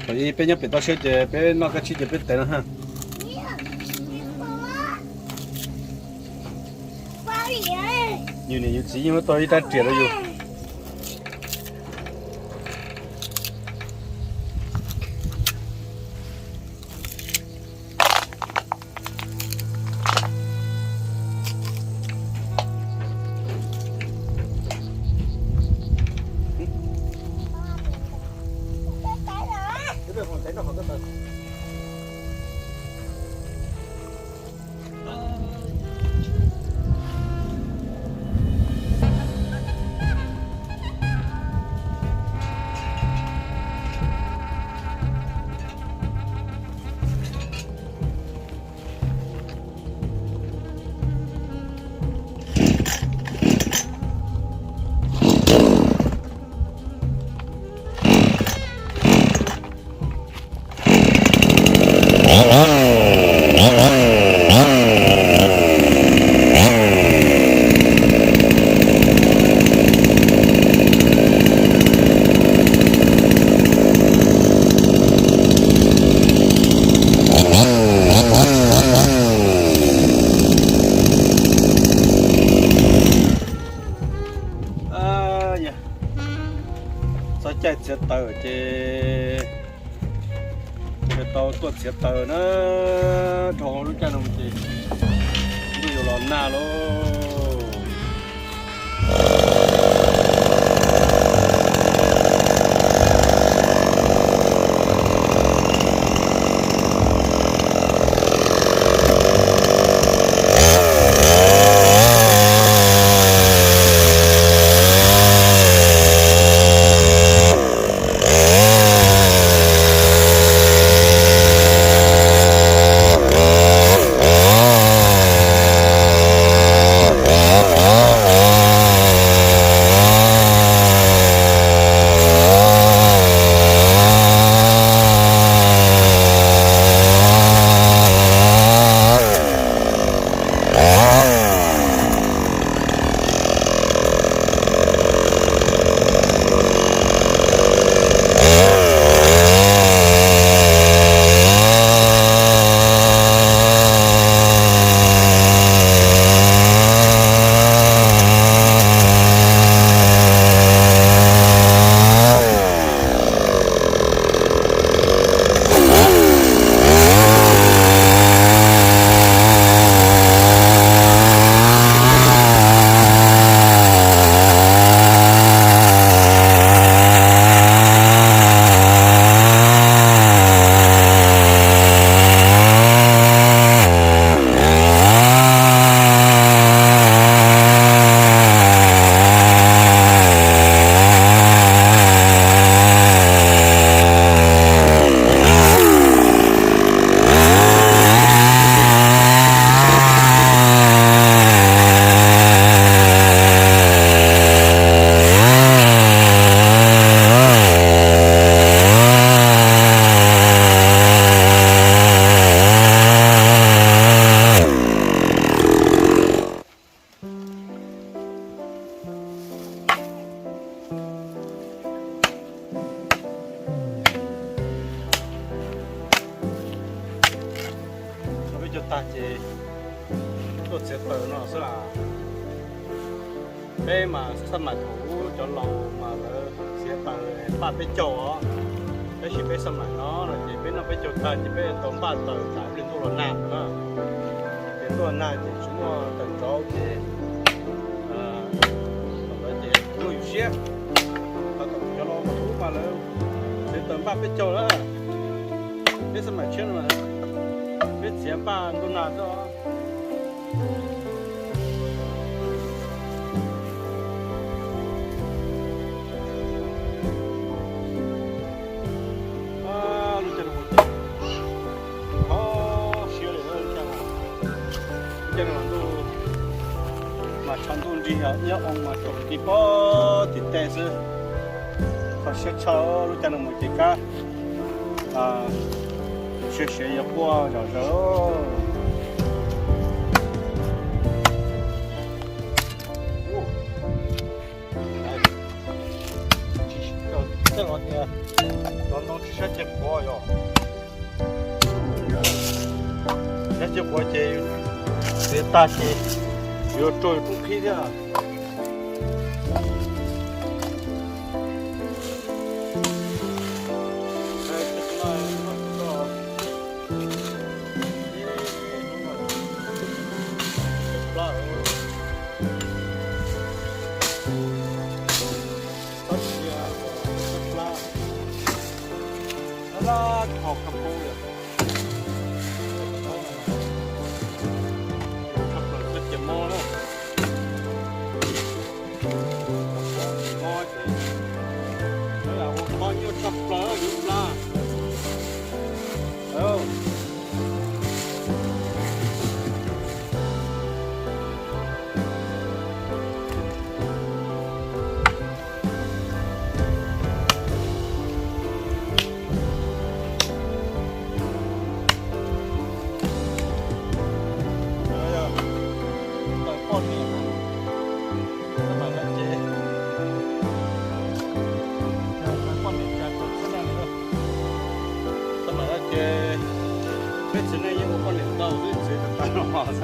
Thaum ub peb nyob pem toj siab ces peb noj kab tsib ces peb tev no ha. Yus niam yus txiv yeej muab tau ib rab riam rau yus. Txog caij txiav taws ces yuav tau tuaj txiav taws na. Dhau lub caij no ces ntuj yuav los nag lauj. Thaum peb cog tag ces tuaj txiav taws no xwb las. Peb mas xab maim thaum ub cov laus mas lawv txiav taws npaj peb caug os, tab sis peb xab maim no no ces peb noj peb caug tag ces peb tau npaj taws tsam ib pliag ntuj los nag na. Ces ntuj los nag ces tsis muaj taws nrauv ces thaum ntawd ces muaj yus siab. Thaum cov laus thaum ub mas lawv txiav taws npaj peb caug na, peb xab maim tshiab no mas peb txiav npaj ntuj nag xwb. Lub caij no kho siab li lub caij no, lub caij no mas ntuj mas tshav ntuj nrig, nyob oo mas tsaus nti pob tim tej xwb. Kho siab tshaj lub caij no mus ces kab siav siav yuav quaj zom zaws. Tej los tias cov ntoo tsis saib ceg quav yog, saib ceg quav ces txiav tag ces yuav rau yus roob qhib thiab. Tab sis kho kab poob yom, tshaj plaws koj cia mob na, mob ces ua kho nyuaj tshaj plaws yuav plab. Tawm poj niam, tawm poj niam tsa tawm txhua leej li. Tawm no ces peb txiv neej yeej ua poj niam tau xwb, txiv tawm no xwb.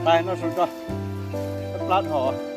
Tais no sub nrog, plab dhos.